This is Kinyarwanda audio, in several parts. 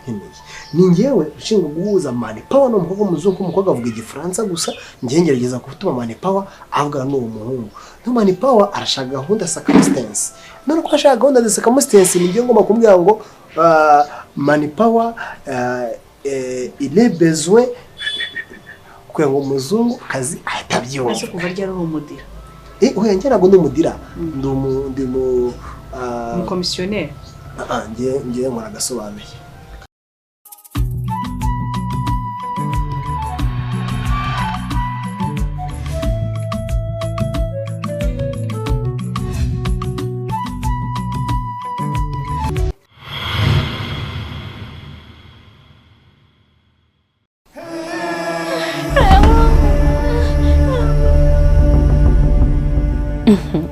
nkeneye. Ni njyewe ushinzwe guhuza Mani Power n'umukobwa w'umuzungu. Umukobwa avuga Igifaransa gusa, njyewe ngerageza gutuma Mani Power avugana n'uwo muhungu. No Mani Power arashaka gahunda circumstance, none ko ashaka gahunda za circumstance, ni njyewe ngomba kumubwira ngo Mani Power il est besoin, kugira ngo umuzungu kazi ahita abyumva. Ese kuva ryari uri umudealer? Oya, njye ntabwo ndi umudealer, ndi umu ndi mu Umukomisiyoneri? Ah, njye nkora agasobanuye.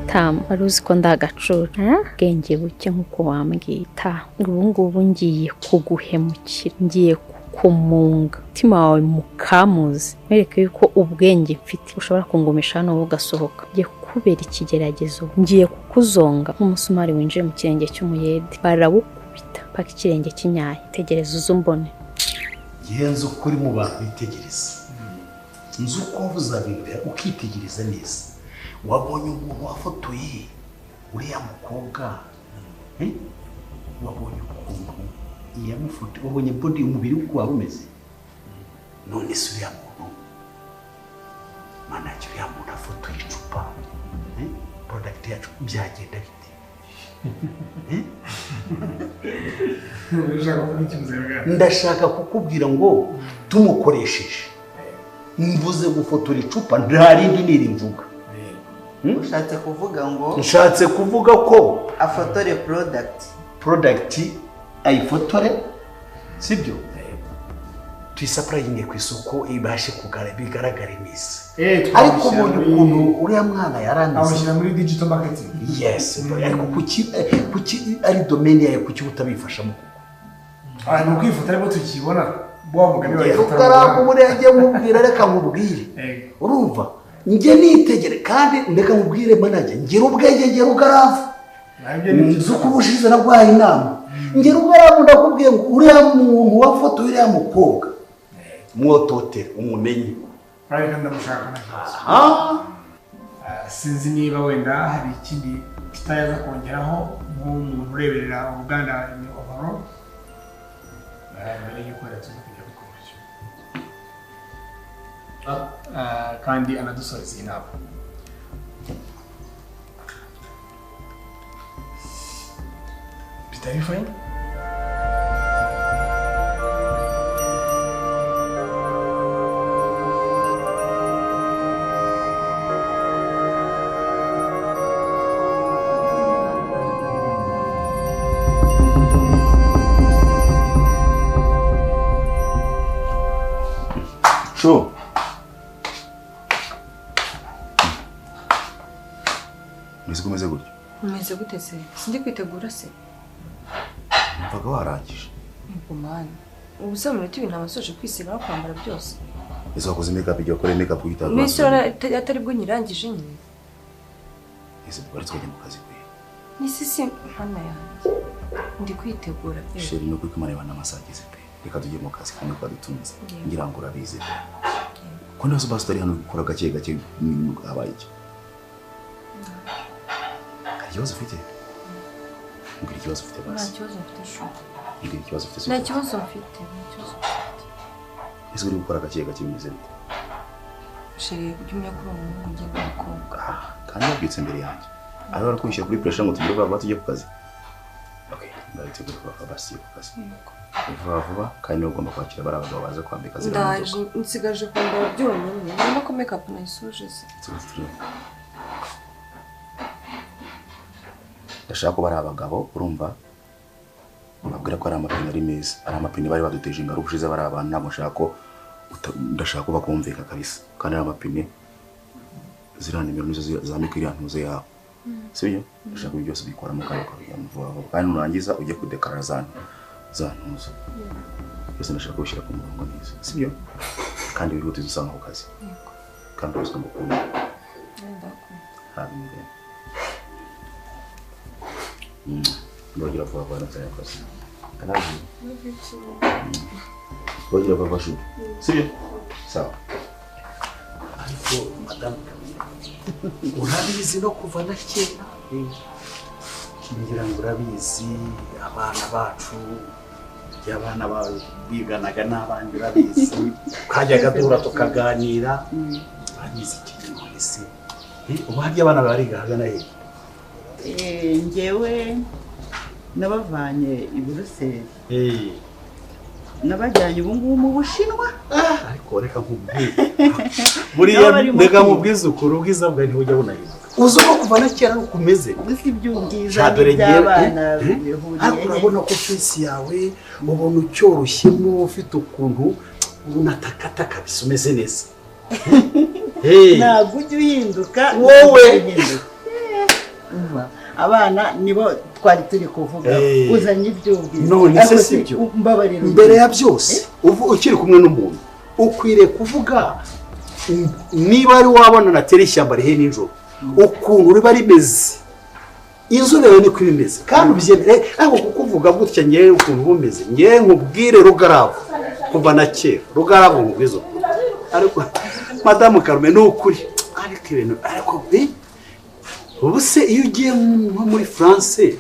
Tamu, wari uzi ko ndagacura ubwenge buke nk'uko wambwiye. Ta, ubu ngubu ngiye kuguhemukira, ngiye kukumunga umutima wawe mukamuzi, mwereke yuko ubwenge mfite ushobora kungumisha hano wowe ugasohoka. Ngiye kukubera ikigeragezo, ngiye kukuzonga nk'umusumari winjiye mu kirenge cy'umuyede, barawukubita paka ikirenge kinyaye. Tegereza uze umbone. Ngewe nzi ukuri mu bantu bitegereza, nzi uko uzabibera ukitegereza neza. Wabonye umuntu wafotoye uriya mukobwa, eh? Wabonye ukuntu yamufotoye, wabonye body, umubiri we uko waba umeze. None se uriya muntu, manager, uriya muntu afotoye icupa, eh? Product yacu byagenda bite? Eh? Ushaka kuvuga iki, muzee bwawe? Ndashaka kukubwira ngo tumukoresheje, mvuze gufotora icupa, nta rindi niri mvuga. Ushatse kuvuga ngo Nshatse kuvuga ko afotore product. Product ayifotore, sibyo? Tuyisupplyinge ku isoko, ibashe bigaragare neza. Ariko ubonye ukuntu uriya mwana yarameze? Awushyira muri digital marketing. Yes, ariko kuki ari domaine yawe, kuki utabifashamo? Ah, ni ukwifata ariko tukibona wa mugani Rero ukaramu buriya njye nkubwira, reka nkubwire. Urumva, njye nitegere kandi ndeka nkubwire, manager, ngira ubwenge, ngira ugaravu, nzi uko ubushize naguhaye inama. Ngira ugaravu, ndakubwiye ngo uriya muntu wafotoye uriya mukobwa mwototere umumenye. Ariko ndamushaka, nta kibazo. Ah. Ah, sinzi niba wenda hari ikindi tutayaza kongeraho nk'umuntu ureberera uruganda ni overall. Mbere y'uko wenda tuza kujya gukora icyo. Kandi anadusoreza iyi nama. Peter, are you fine? Sure. Mbese ko umeze gutyo? Umeze gute se? Sindi kwitegura se? Numvaga warangije. Ubwo ubu se mu minota 2 nabasoje kwisiga no kwambara byose. Ese wakoze makeup igihe wakora makeup uyitaga? Mbese urabona atari bwo nyirangije nyine. Ese twari twajya mu kazi kwe? Ni sisi hano yanjye. Ndi kwitegura pe. Chérie, nuko ikumareba n'amasaha ageze pe. Reka tujye mu kazi kandi twadutunze. Ngira ngo urabizi pe. Ko ndazo basi utari hano gukora gake gake, habaye iki? Hari ikibazo ufite? Mbwira ikibazo ufite basi. Nta kibazo mfite shu. Mbwira ikibazo ufite. Nta kibazo mfite, nta kibazo mfite. Ese uri gukora gake gake bimeze bite? Chérie, ujye umenya ko uri umuhungu njye ndi umukobwa. Kandi wabyutse imbere yanjye. Ariho arakunshyira kuri pressure ngo tugere vuba tujye ku kazi. Okay, ndabitegura vuba basi ku kazi. Vuba vuba kandi niba ugomba kwakira bari abagabo baza kwambika ziriya Ndaje modoka. nsigaje kwambara byonyine. Urabona ko make up nayisoje se. Ndashaka ko bari abagabo, urumva, babwira ko ari amapine ari meza, ari amapine bari baduteje ingaruka ushize bari abantu, ntabwo nshaka ko ndashaka ko bakumvika kabisa, kandi ari amapine ziriya nimero nizo zamika iriya ntuze yawe, sibyo? Ndashaka ko byose ubikoramo kandi ukabijyamo vuba vuba, kandi nurangiza ujye kudekarara za ntuzo byose, ndashaka kubishyira ku murongo neza, sibyo? Kandi wihute usanga ku kazi, kandi ubuzima bukunda. Ndongera vuba vuba natari akazi. I love you. Wagira papa shu. Sibyo? Sawa. Ariko madamu urabizi no kuva na kera. Ngira ngo urabizi abana bacu y'abana biganaga n'abandi urabizi kajyaga duhura tukaganira urabizi cyane none se ubu harya abana bariga hagana he? Njyewe nabavanye i Buruseli nabajyanye ubu ngubu mu Bushinwa. Ariko reka nkubwire buriya reka nkubwize ukuri ubwiza bwawe ntibujya bunahinduka uzi uko kuva na kera uko umeze gusa iby'ubwiza n'iby'abana bihuriye. Ariko urabona ko fesi yawe ubona ucyoroshyemo ufite ukuntu unatakata kabisa umeze neza. Ntabwo ujya uhinduka wowe. Abana nibo twari turi kuvuga uzanye iby'ubwiza none se sibyo mbere ya byose ukiri kumwe n'umuntu ukwiriye kuvuga niba ari wabona natera ishyamba rihe nijoro ukuntu riba rimeze inzobere niko ibimeze kandi ubyemere. Ariko kukuvuga gutya ngewe ukuntu bumeze ngewe nkubwire Rugaravu kuva na kera Rugaravu nkubwize ukuri. Ariko madamu Karume ni ukuri ariko ibintu ariko ubu se iyo ugiye nko muri France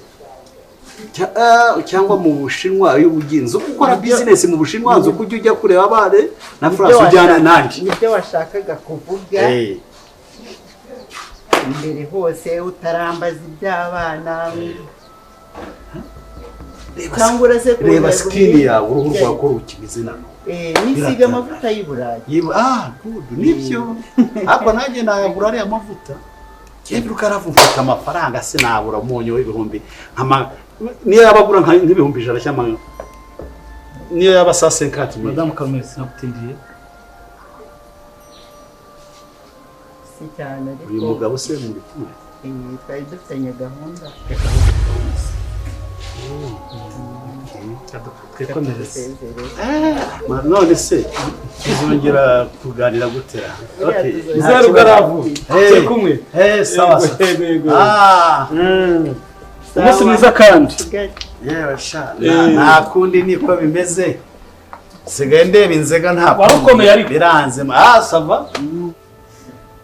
cyangwa mu Bushinwa iyo ugiye nzi uko ukora business mu Bushinwa nzi uko ujya kureba abana na France ujyana nanjye nibyo washakaga kuvuga imbere hose utarambaza iby'abana cyangwa urase reba skin yawe uruhu rwawe rukimeze nano nisiga amavuta y'i Burayi. Good nibyo ariko nanjye nayagura ariya mavuta. Yewe Rugaravu mfata amafaranga sinabura umunyu w'ibihumbi niyo yabagura nk'ibihumbi 100 cyangwa niyo yaba 150. Madamu Karume sinagutindiye si cyane ariko uyu mugabo se muri kumwe twari dufitanye gahunda twikomereze. None se tuzongera kuganira gutera? Mzee Rugaravu turi kumwe. Sawa sawa. Umunsi mwiza kandi. Yewe sha nta kundi niko bimeze sigaye ndeba inzega nta warukomeye ariko biranze. Sava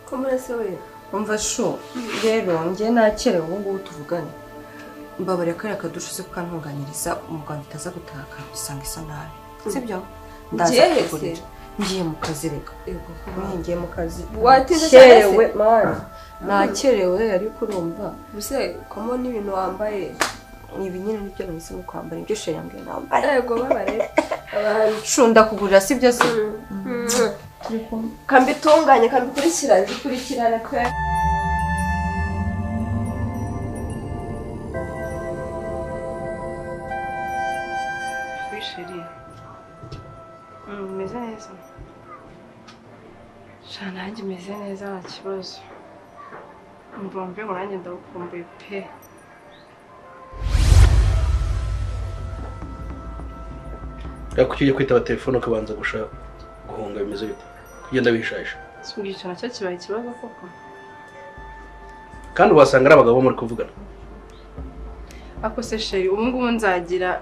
komera se we umva shu rero njye nakerewe ubu ngubu tuvugane mbabare kariya kadusha uze kukantunganyiriza umuganga utaza gutaka usanga isa nabi sibyo? Ndaza kugurira ngiye mu kazi reka ngiye mu kazi watinze cyane se mani nakerewe ariko urumva ubuse komo n'ibintu wambaye ni ibi nyine nibyo nahisemo kwambara ibyo sheri yambwiye nambaye. Yego babare abantu shu ndakugurira sibyo se? Kambitunganye kambikurikirane bikurikirane kwe. Chérie, umeze neza? Sha nanjye meze neza nta kibazo. Umva mve ngo nanjye ndagukumbuye pe. Ariko ujye kwitaba telefone ukabanza gushaka guhunga bimeze bite? Kugenda wishaje. Icyo nacyo kibaye ikibazo koko. Kandi wasanga ari abagabo muri kuvugana. Ako se chérie ubu ngubu nzagira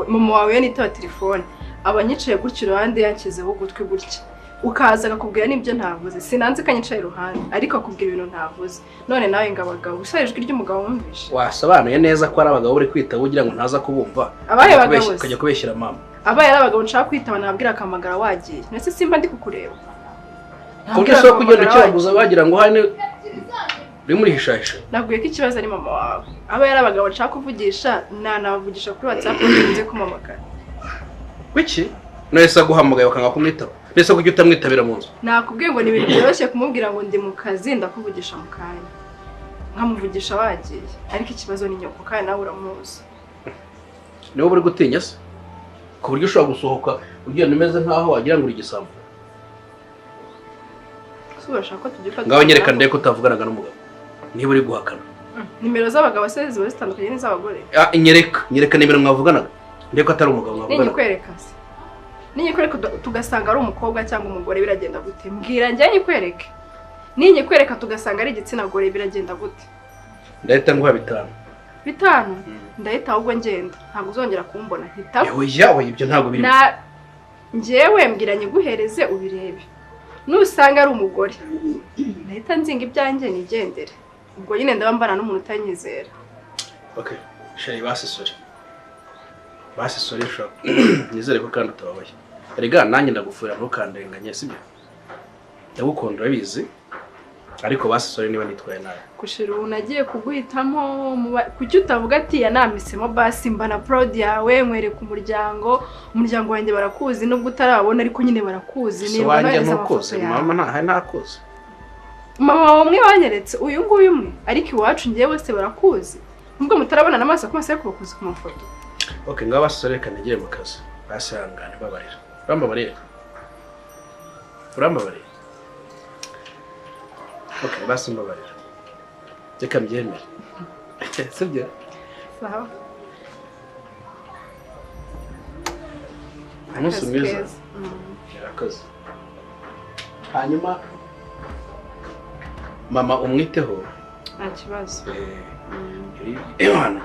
mama wawe iyo nitaba telefone aba anyicaye gutya iruhande yanshyizeho ugutwi gutya ukaza akakubwira n'ibyo ntavuze sinanze ko anyicaye iruhande ariko akubwira ibintu ntavuze none nawe ngo abagabo gusa ijwi ry'umugabo wumvishe wasobanuye neza ko ari abagabo uri kwitaba ugira ngo ntaza kubumva abaye abagabo se ukajya kubeshyira mama abaye ari abagabo nshaka kwitaba nabwira akamagara wagiye ndetse simba ndi kukureba ku buryo ushobora kugenda ukibaguza wagira ngo hano uri muri hishahisha. Nabwiye ko ikibazo ari mama wawe. Aba yari abagabo nshaka kuvugisha nanabavugisha kuri WhatsApp nze kumamagara. Kuki? None se aguhamagaye bakanga kumwitaba? Mbese kuki utamwitabira mu nzu? Nakubwiye ngo ni ibintu byoroshye kumubwira ngo ndi mu kazi ndakuvugisha mu kanya. Nkamuvugisha wagiye. Ariko ikibazo ni nyoko kandi nawe uramuzi. Niwe uri gutinya se? Ku buryo ushobora gusohoka ugenda umeze nkaho wagira ngo uri igisambo. Ngaho nyereka ndebe ko utavuganaga n'umugabo. Niba uri guhakana. Nimero z'abagabo se ziba zitandukanye n'iz'abagore? Nyereka nimero mwavuganaga. Ndebe ko atari umugabo mwavuganaga. Ninyikwereka se. Ninyikwereka tugasanga ari umukobwa cyangwa umugore biragenda gute? Mbwira njye nyikwereke. Ninyikwereka tugasanga ari igitsina gore biragenda gute? Ndahita nguha 5. 5 ndahita ahubwo ngenda ntabwo uzongera kumbona hitamo. Oya oya ibyo ntabwo birimo. Na njyewe mbwira nyiguhereze ubirebe. Nusanga ari umugore ndahita nzinga ibyanjye nigendere. Ubwo nyine ndaba mbana n'umuntu utanyizera. Okay, chérie basi sorry. Basi sorry sho. Nizere ko kandi utababaye. Erega nanjye ndagufurira ntukandenganye sibyo? Ndagukunda urabizi. Ariko basi sorry niba nitwaye nabi. Kushira ubu nagiye kuguhitamo kuki utavuga ati yanamisemo basi mbana proud yawe nkwereka umuryango wanjye barakuzi nubwo utarabona ariko nyine barakuzi niba wanjye ntukuze mama ntahe nakuze. Mama umwe wanyeretse uyu nguyu umwe ariko iwacu ngiye bose barakuzi nubwo mutarabona n'amaso ku maso ariko bakuzi ku mafoto. Okay ngaho basi sorry reka nigire mu kazi. Basi hangane babarira. Urambabarira? Urambabarira? Okay basi mbabarira. Reka mbyemere. Sibyo? Sawa. Umunsi mwiza. Yarakoze. Hanyuma mama umwiteho. Nta kibazo.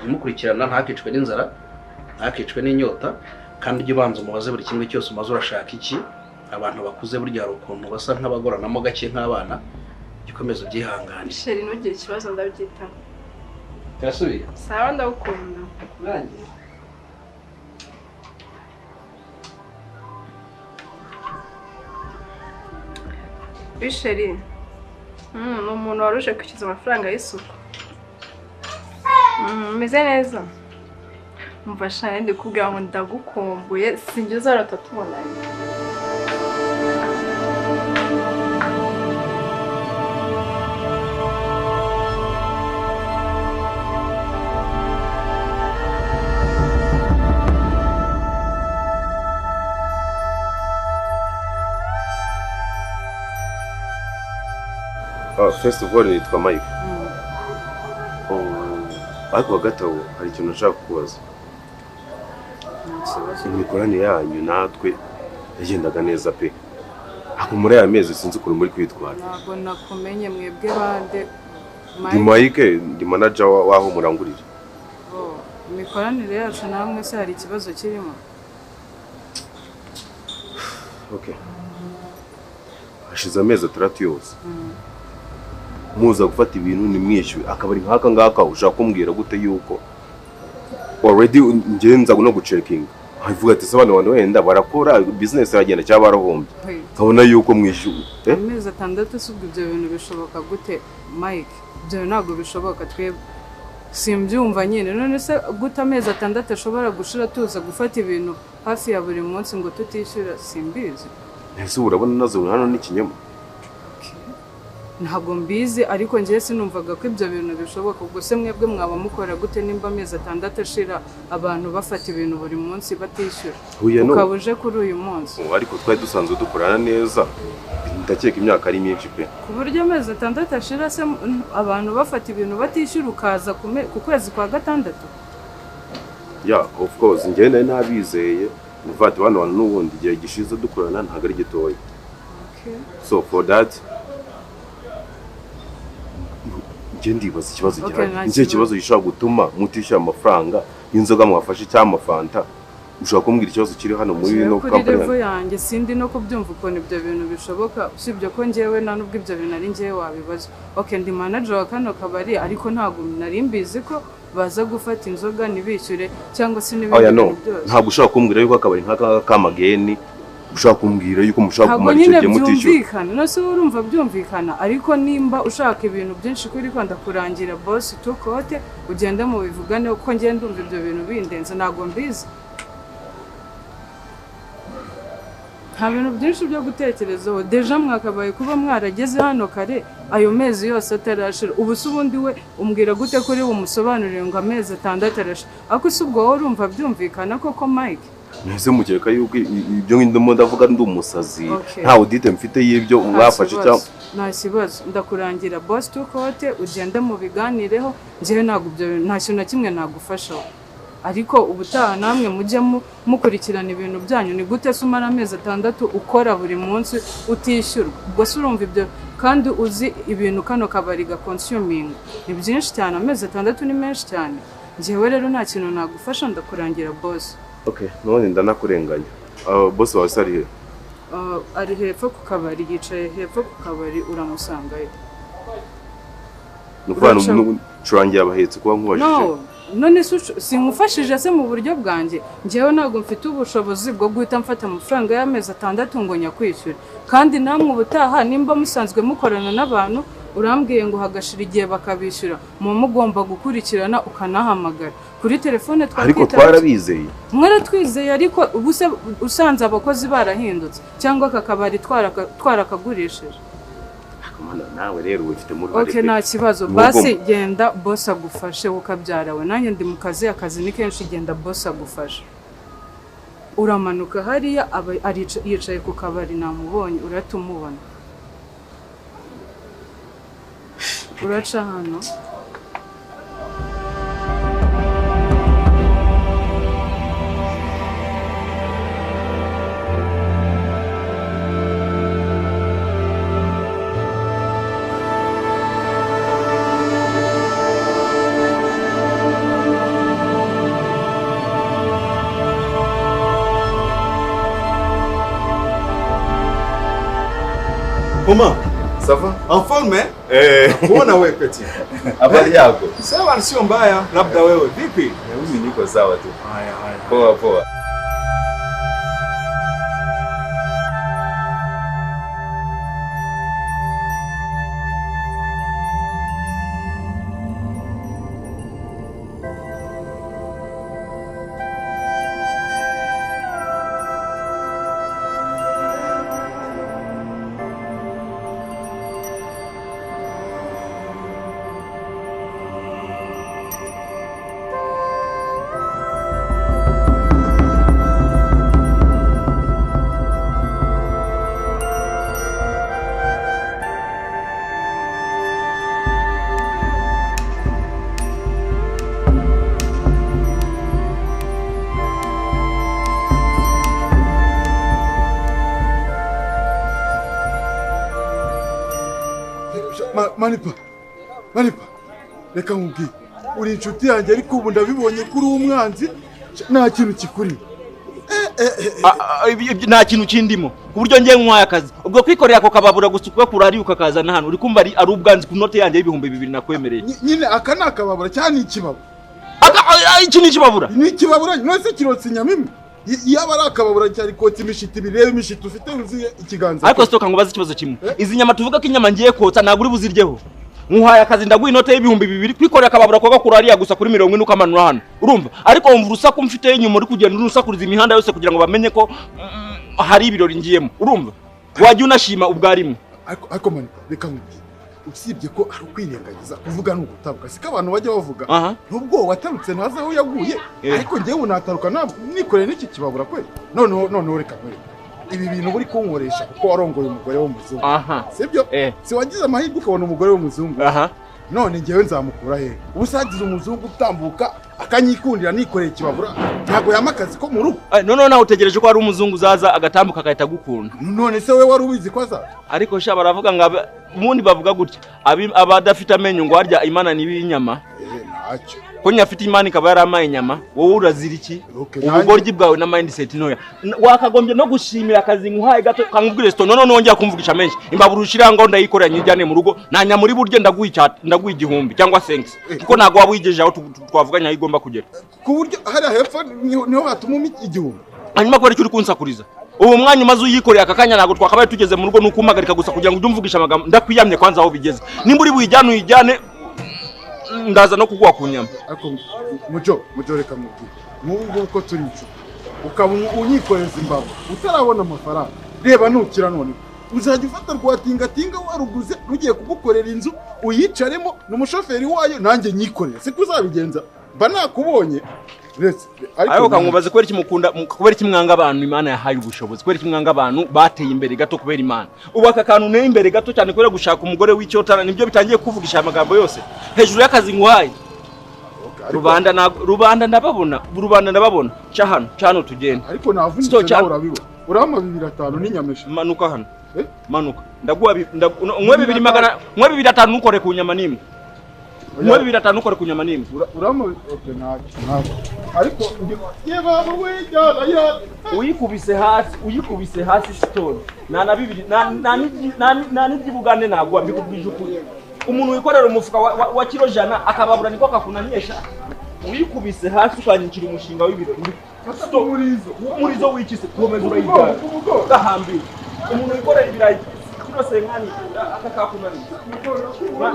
Umukurikirana ntakicwe n'inzara, ntakicwe n'inyota, kandi ujye ubanza umubaze buri kimwe cyose umaze urashaka iki. Abantu bakuze burya hari ukuntu basa nk'abagoranamo gake nk'abana. Gikomeza ubyihangane. Chérie ntugire ikibazo ndabyitaho. Turasubiye? Sawa ndagukunda. Nanjye. Chérie. Ni umuntu waruje kwishyuza amafaranga y'isuku. Meze neza. Umva shana ndi kubwira ngo ndagukumbuye sinjye uzarota tubonanye. First of all nitwa Mike. Ariko hagati aho hari ikintu nshaka kukubaza. Imikoranire yanyu natwe yagendaga neza pe. Ariko muri aya mezi sinzi ukuntu muri kwitwara. Ntabwo nakumenye mwebwe bande. Ndi Mike, ndi manager waho murangurira. Imikoranire yacu namwe se hari ikibazo kirimo? Okay. Hashize amezi 6 yose. Muza gufata ibintu nimwishyuye akabari nkaka ngaka ushaka kumbwira gute yuko already ngenza no guchecking avuga ati se abantu wenda barakora business iragenda cyangwa barahombye nkabona yuko mwishyuye amezi 6 subwo ibyo bintu bishoboka gute Mike? Ibyo ntabwo bishoboka twebwe simbyumva nyine. None se gute amezi 6 ashobora gushira tuza gufata ibintu hafi ya buri munsi ngo tutishyura? Simbizi. Ese urabona nazo hano n'ikinyoma? Ntabwo mbizi ariko ngiye sinumvaga ko ibyo bintu bishoboka. Ubwo se mwebwe mwaba mukora gute nimba amezi 6 ashira abantu bafata ibintu buri munsi batishyura? Ukaba uje kuri uyu munsi. Ariko twari dusanzwe dukorana neza ndakeka imyaka ari myinshi pe. Ku buryo amezi 6 ashira se abantu bafata ibintu batishyura ukaza ku kwezi kwa 6? Yeah, of course ngiye nari nabizeye muvati bano bantu n'ubundi igihe gishize dukorana ntabwo ari gitoya. So for that ndibaza ikibazo gihari. Nicyo kibazo gishobora gutuma mutishyura amafaranga y'inzoga mwafashe cyangwa amafanta. Ushobora kumbwira ikibazo kiri hano muri ino company? Kuri yanjye sindi no kubyumva ukuntu ibyo bintu bishoboka usibye ko njyewe nta nubwo ibyo bintu ari njyewe wabibaza. Okay, ndi manager wa kano kabari ariko ntabwo nari mbizi ko baza gufata inzoga ntibishyure cyangwa se n'ibindi bintu byose. Ntabwo ushobora kumbwira yuko akabari nk'aka kamageni ushaka kumbwira yuko mushaka kumara icyo gihe mutishyura. Ntabwo no urumva byumvikana ariko nimba ushaka ibintu byinshi kuri ko ndakurangira boss tukote ugende mu bivugane uko ngenda ndumva ibyo bintu bindenze ntabwo mbizi. Nta bintu byinshi byo gutekerezaho deja mwakabaye kuba mwarageze hano kare ayo mezi yose atarashira. Ubu se ubundi we umbwira gute kuri bumusobanurire ngo amezi 6 arashira? Ariko se ubwo wowe urumva byumvikana koko Mike? Nese mukeka yuko ibyo ndimo ndavuga ndi umusazi nta audit mfite y'ibyo mwafashe cyangwa nta kibazo. Ndakurangira boss tukote ugende mu biganireho njyewe ntabwo ibyo nta kintu na kimwe nagufashaho. Ariko ubutaha namwe mujye mukurikirana ibintu byanyu. Ni gute se umara amezi 6 ukora buri munsi utishyurwa? Ubwo se urumva ibyo kandi uzi ibintu kano kabari ga consuming ni byinshi cyane. Amezi 6 ni menshi cyane. Njyewe rero nta kintu nagufasha, ndakurangira boss. Okay, none ndanakurenganya. Boss wawe ari he? Ari hepfo ku kabari, yicaye hepfo ku kabari, uramusangayo. Nukurangiye abahetse kuba nkubajije. No, none sinkufashije se mu buryo bwanjye. Njyewe ntabwo mfite ubushobozi bwo guhita mfata amafaranga y'amezi 6 ngo nyakwishyure. Kandi namwe ubutaha nimba musanzwe mukorana n'abantu, urambwiye ngo hagashira igihe bakabishyura, mu mugomba gukurikirana ukanahamagara kuri telefone. Twakita. Ariko twarabizeye. Mwaratwizeye, ariko ubuse usanze abakozi barahindutse cyangwa akakabari twarakagurishije. Nawe rero ufite mu ruhare. Okay, nta kibazo. Basi genda boss agufashe ukabyarawe. Nanjye ndi mu kazi, akazi ni kenshi, genda boss agufashe. Uramanuka hariya yicaye ku kabari, namubonye, uratumubona. Uraca hano. Comment? Ça va? En forme eh? Kuona wewe petit. Habari yako? Sawa, sio mbaya, labda wewe. Vipi? Mimi niko sawa tu. Haya haya. Poa poa. Manipa, Manipa, reka nkubwire, uri inshuti yanjye ariko ubu ndabibonye kuri umwanzi, nta kintu kikuri. Nta kintu kindimo ku buryo ngiye nkwaye akazi. Ubwo kwikorera ako kababura gusa ukubakura ari ukakazana hano, uri kumva ari ubwanzi ku note yanjye y'2000 nakwemereye. Nyine aka ni akababura cyane ni ikibabura. Iki ni ikibabura. Ni ikibabura, none se kirotse inyama imwe? Yaba ari akababura cyari kotsa imishiti birebe imishiti ufite uziye ikiganza. Ariko stoka ngo baze ikibazo kimwe. Izi nyama tuvuga ko inyama ngiye kotsa ntabwo uri buziryeho. Nkuhaye akazi ndaguha inote y'2000 kwikorera akababura kwa gakura ariya gusa kuri 40 ukamanura hano. Urumva? Ariko wumva urusaku mfite inyuma uri kugenda urusakuriza imihanda yose kugira ngo bamenye ko hari ibirori ngiyemo. Urumva? Wajya unashima ubwarimwe. Ariko Manipa, reka nkubwire. Usibye ko ari ukwirengagiza kuvuga n'ugutabuka, siko abantu bajya bavuga. Nubwo watarutse ntaza aho yaguye, ariko njyewe nataruka nikoreye n'iki kibabura kweli. Noneho reka nkwereke ibi bintu buri kunkoresha kuko warongoye umugore w'umuzungu. Sibyo? Si wagize amahirwe ukabona umugore w'umuzungu. None njyewe nzamukura he? Ubusagize umuzungu utambuka akanyikundira nikoreye ikibabura, ntago yamakazi ko mu rugo. None nawe utegereje ko ari umuzungu uzaza agatambuka agahita gukunda. None se we wari ubizi ko azaza? Ariko sha baravuga ngo ubundi bavuga gutya abadafite amenyo ngo harya Imana nibi inyama. Ntacyo. Ko nyafite Imana ikaba yaramaye inyama, wowe urazira iki? Ubugoryi bwawe na mindset ntoya. Wakagombye no gushimira akazi nkuhaye gato kankubwire sto none nongera kumvugisha menshi. Imbabura ushira ngo ndayikorera nyijyane mu rugo, nanya muri burye ndaguha icyat, ndaguha 1000 cyangwa 5. Kuko ntago wabuyigeje aho twavuganye aho igomba kugera. Ku buryo hari hepfo niho hatuma 1000. Hanyuma kubera icyo uri kunsakuriza. Ubu mwanya umaze uyikoreye aka kanya ntago twakabaye tugeze mu rugo nukumagarika gusa kugira ngo ujye amagambo. Ndakwiyamye kwanza aho bigeze. Nimba uri buyijyane uyijyane, ndaza no kuguha ku nyama. Ariko mujo reka mubwire. Nk'ubu uko turi inshuti ukaba unyikoreza imbago utarabona amafaranga, reba nukira none uzajya ufata rwatingatinga waruguze rugiye kugukorera inzu uyicaremo n'umushoferi wayo nanjye nyikorera, siko uzabigenza? Mba nakubonye. Ariko kankubaze kubera iki mukunda, kubera iki mwanga abantu Imana yahaye ubushobozi, kubera iki mwanga abantu bateye imbere gato kubera Imana. Ubu aka kantu ne imbere gato cyane kubera gushaka umugore w'icyotana nibyo bitangiye kuvugisha amagambo yose hejuru y'akazi nkuhaye. Rubanda ndababona, rubanda ndababona. Cha hano, cha hano tugende. Ariko navunitse nawe urabibona. Urama 2500 n'inyamesha. Manuka hano. Manuka. Ndaguha nkwe 200 nkwe 2500 nukore ku nyama nimwe. Mwe 2500 ukore kunyama nimwe. Uramu okay ntacyo. Ariko yeba we ya uyikubise hasi stone. Na bibiri na n'ibyibugande nagwa mbikubwije ukuri. Umuntu wikorera umufuka wa kilo 100 akababura niko akakunanyesha. Uyikubise hasi ukanyikira umushinga w'ibirori. Umurizo wikise komeza urayijyana. Gahambira. Umuntu wikorera ibirayi kilo 50 akakakunaniza.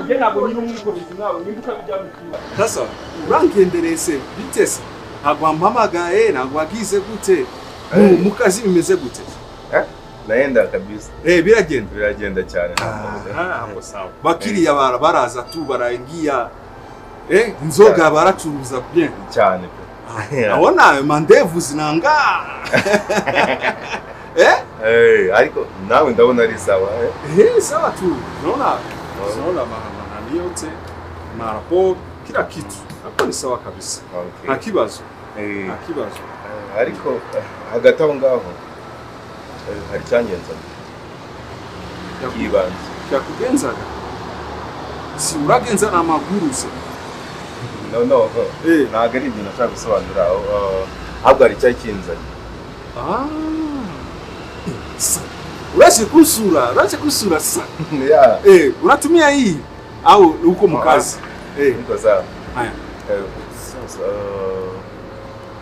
Nge ntabwo nyiri umwikorezi nawe nimba utabijyana. Sasa urangenderese bitese ntabwo wampamagaye ntabwo wagize gute mu kazi bimeze gute? Naenda kabisa. Biragenda biragenda cyane. Hapo sawa. Bakiriya baraza tu baraingia. Inzoga baracuruza bien cyane pe. Naona mandevu zinangaa. Ariko nawe ndabona ari sawa. Sawa tu. Naona maana yote marapo kila kitu. Hapo ni sawa kabisa. Okay. Nta kibazo. Nta kibazo. Ariko hagati aho ngaho hari cyangenza. Kibanze. Cyakugenzaga? Si uragenza na maguru se. No. Ntabwo ari ibintu nashaka gusobanura. Ahubwo hari icyakinzanye. Uraje kusura sa. Yeah. Unatumia hii au uko mkazi? Niko sawa. Haya.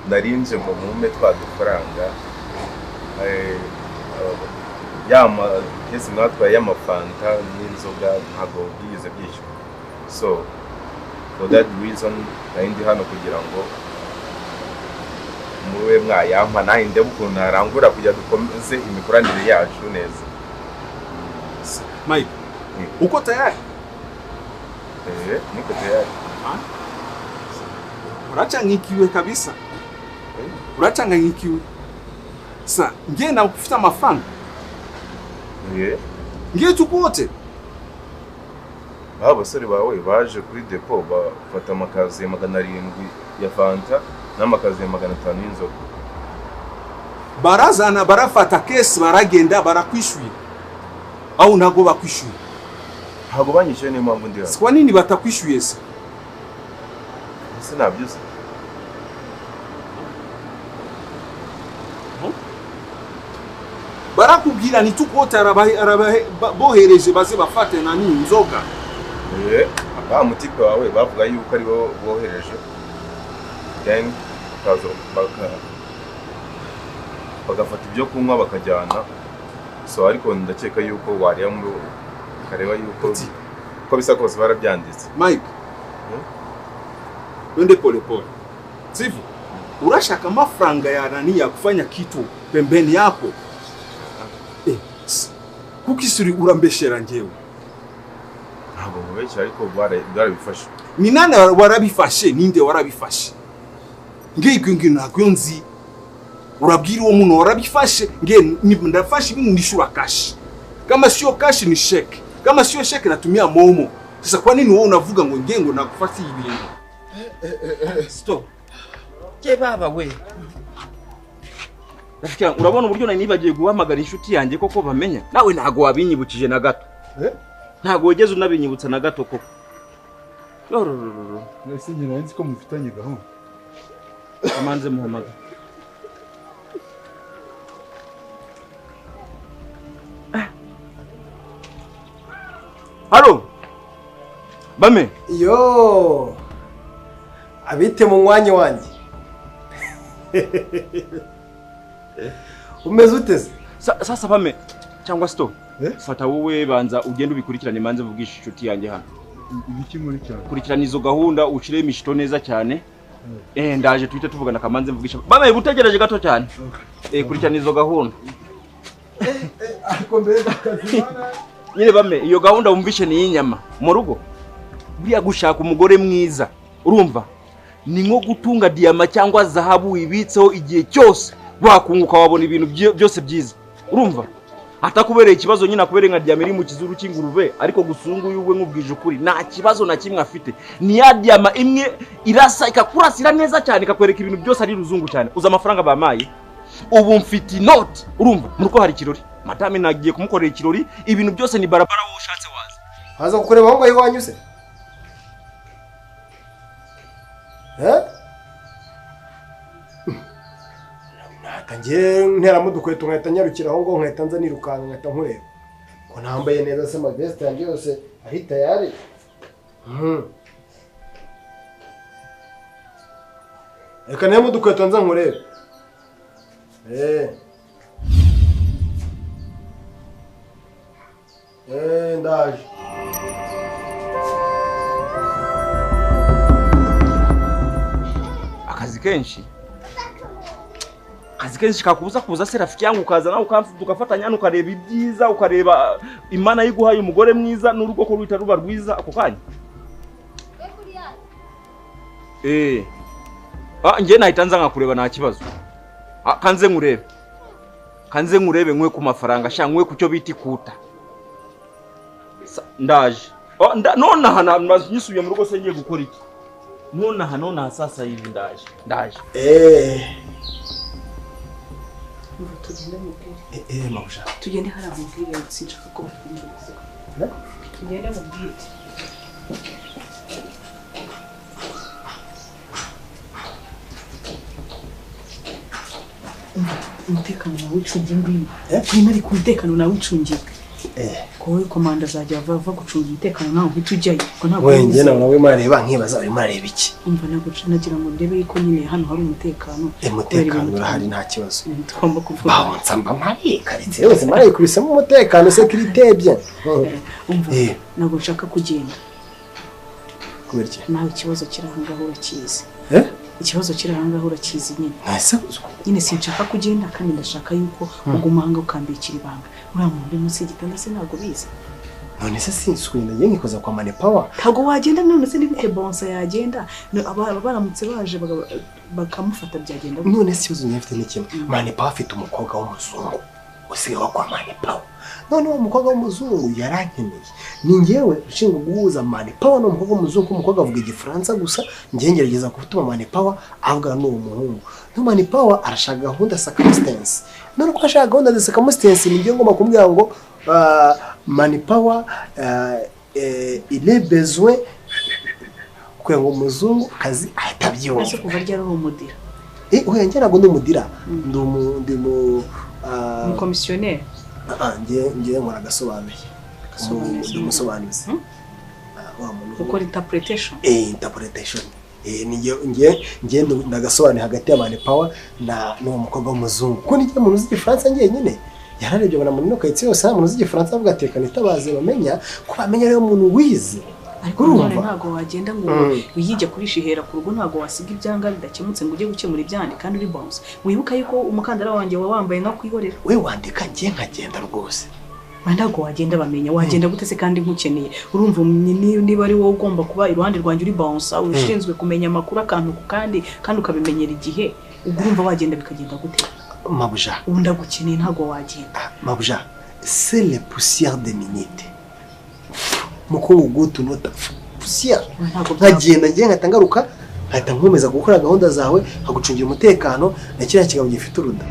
Narinje ngo mume twa dufaranga. Yama kesi mwatwaye y'amafanta n'inzoga ntabwo byigeze byishyurwa. So for that reason nari hano kugira ngo mube mwayampa nanjye ndebe ukuntu narangura kugira dukomeze imikoranire yacu neza. Mike, uko tayari? Niko tayari. Urachangikiwe kabisa. Urachanganyikiwe. Sa, ngiye na kufita amafaranga. Ngiye tukote. Ba basore bawe baje kuri depo bafata amakaziye 700 ya Fanta n'amakaziye 500 y'inzoga. Barazana barafata kesi baragenda barakwishyuye. Au ntago bakwishyuye? Ntago banyishyuye niyo mpamvu ndi hano. Kwa nini batakwishyuye se? Ese nabyo se? Barakubwira ni tukota bohereje baze bafate nani inzoga. Ba mutipe wawe bavuga yuko ari bo bohereje. Then kazo bagafata ibyo kunywa bakajyana. So ariko ndakeka yuko wareba muri kareba yuko ko bisa kose barabyanditse. Mike. Wende pole pole. Sivyo? Urashaka amafaranga ya nani ya kufanya kitu pembeni yako. Kuki urambeshera njewe? Ntabwo mubeshya ariko barabifashe. Ni nani warabifashe? Ninde warabifashe? Ngiye ngi ntabwo nzi. Urabwira uwo muntu warabifashe ngiye ndafashe ibintu ndishura cash. Kama sio cash ni cheque. Kama sio cheque natumia momo. Sasa kwa nini wewe unavuga ngo ngiye ngo nakufasi ibintu? Stop. Je baba we. Rafiki urabona uburyo nari nibagiye guhamagara inshuti yanjye koko bamenya. Nawe ntago wabinyibukije na gato. Ntago wigeze unabinyibutsa na gato koko. Rorororo. Nese nyina nzi ko mufitanye gahunda. Amanze muhamagara. Halo. Bame. Yo. Abite mu mwanya wanjye. Umeze uteze? Sasa bame cyangwa stop. Fata wowe banza ugende ubikurikirane manze vugisha inshuti yanjye hano. Ibiki muri cyane? Kurikirana izo gahunda ucire imishito neza cyane. Ndaje tuhite tuvugana kamanze mvugisha. Bame butegereje gato cyane. Kurikirana izo gahunda. Ariko mbere akazi nyine bame iyo gahunda wumvishe ni inyama mu rugo. Buriya gushaka umugore mwiza urumva ni nko gutunga diyama cyangwa zahabu ibitseho igihe cyose wakunguka wabona ibintu byose byiza urumva atakubereye ikibazo nyine akubereye nka diyama iri mu kizuru cy'ingurube ariko gusungu yuwe nkubwije ukuri nta kibazo na kimwe afite ni ya diyama imwe irasa ikakurasira neza cyane ikakwereka ibintu byose ari ruzungu cyane uza amafaranga bamaye ubu mfite inoti urumva mu rugo hari ikirori madame nagiye kumukorera ikirori ibintu byose ni barabara wowe ushatse waza haza kukureba aho ngaho iwanyu se Eh? Nahita ngiye nteramo udukweto nkahita nyarukira aho ngaho nkahita nza nirukanka nkahita nkureba. Ko ntambaye neza se amavesite yanjye yose ari tayari. Reka nteremo udukweto nza nkurebe. Ndaje. Akazi kenshi kakubuza kuza se rafiki yangu ukaza nawe tugafatanya ukareba ibyiza ukareba Imana yiguhaye umugore mwiza n'urugo ko ruhita ruba rwiza ako kanya. Nge nahita nza nkakureba nta kibazo. Kanze nkurebe. Kanze nkurebe nkwe ku mafaranga sha nkwe ku cyo bita ikuta. Ndaje. Nonaha nyisubiye mu rugo se ngiye gukora iki? Nonaha sasa hivi ndaje. Ndaje. Tugende mubwire. Mabusha. Tugende hariya mubwire sinshaka ko batwumviriza. Tugende mubwire. Umutekano nawe ucungiye ngwino. Ngwino ariko umutekano nawe ucungiye. Kowe komanda azajya ava gucunga umutekano nawe uhita ujyayo. We njye nawe urimo arareba nkibaza urimo arareba iki? Umva ntabwo nagira ngo ndebe yuko nyine hano hari umutekano. Umutekano urahari nta kibazo. Tugomba kuvuga. Bahonsa mba mpari karitsiye yose marayikubisemo umutekano sécurité bien. Umva ntabwo nshaka kugenda. Kubera iki? Nawe ikibazo kiri aha ngaho urakizi. Ikibazo kiri aha ngaho urakizi nyine. Nyine sinshaka kugenda kandi ndashaka yuko uguma aha ngaho ukambikira ibanga. Uriya muntu uri munsi y'igitanda se ntabwo bizi. None se sinswina ngiye nkikoza kwa Mane Power. Ntabwo wagenda none se ni gute bonsa yagenda baramutse baje bakamufata byagenda. None se ikibazo mfite ni kimwe. Mane Power afite umukobwa w'umuzungu usigaye wa kwa Mane Power. None uwo mukobwa w'umuzungu yarankeneye. Ni njyewe ushinzwe guhuza Mane Power n'umukobwa w'umuzungu. Umukobwa avuga igifaransa gusa, njye ngerageza gutuma Mane Power avugana n'uwo muhungu. No Mane Power arashaka gahunda circumstance. None uko ashaka gahunda za circumstance ni njye ngomba kumubwira ngo Mane Power il est besoin kugira ngo umuzungu kazi ahita abyumva. Ese kuva ryari uri umudira? Oya njye ntabwo ndi umudira. Ndi mu komisiyoneri. Ngiye nkora agasobanuye. Ndi umusobanuzi. Ukora interpretation. Interpretation. Ngiye ndagasobanuye hagati ya Mane Power na n'uwo mukobwa w'umuzungu. Kuko nijye umuntu uzi igifaransa ngiye nyine. Yararebye abona muri karitsiye yose nta muntu uzi igifaransa avuga ati reka nitabaze bamenya ko bamenya ariyo muntu wize. Ariko none ntago wagenda ngo uyijye kurishihera ku rugo, ntago wasiga ibyanga bidakemutse ngo ujye gukemura ibyandi kandi uri bounce. Wibuka yuko umukandara wanjye wawambaye nka kwihorera. We wandika ngiye nkagenda rwose. Ntago wagenda bamenya wagenda gute se kandi nkukeneye. Urumva niba ari wowe ugomba kuba iruhande rwanjye uri bounce ushinzwe kumenya amakuru akantu ku kandi kandi ukabimenyera igihe, ubwo urumva wagenda bikagenda gute? Mabuja. Ubu ndagukeneye ntago wagenda. Mabuja, c'est les poussières des minutes. Mukungu gutu nota poussière. Nkagenda ngiye nkahita ngaruka nkahita nkomeza gukora gahunda zawe nkagucungira umutekano na kiriya kigabo gifite uruda.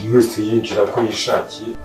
Buri wese yinjira ko yishakiye.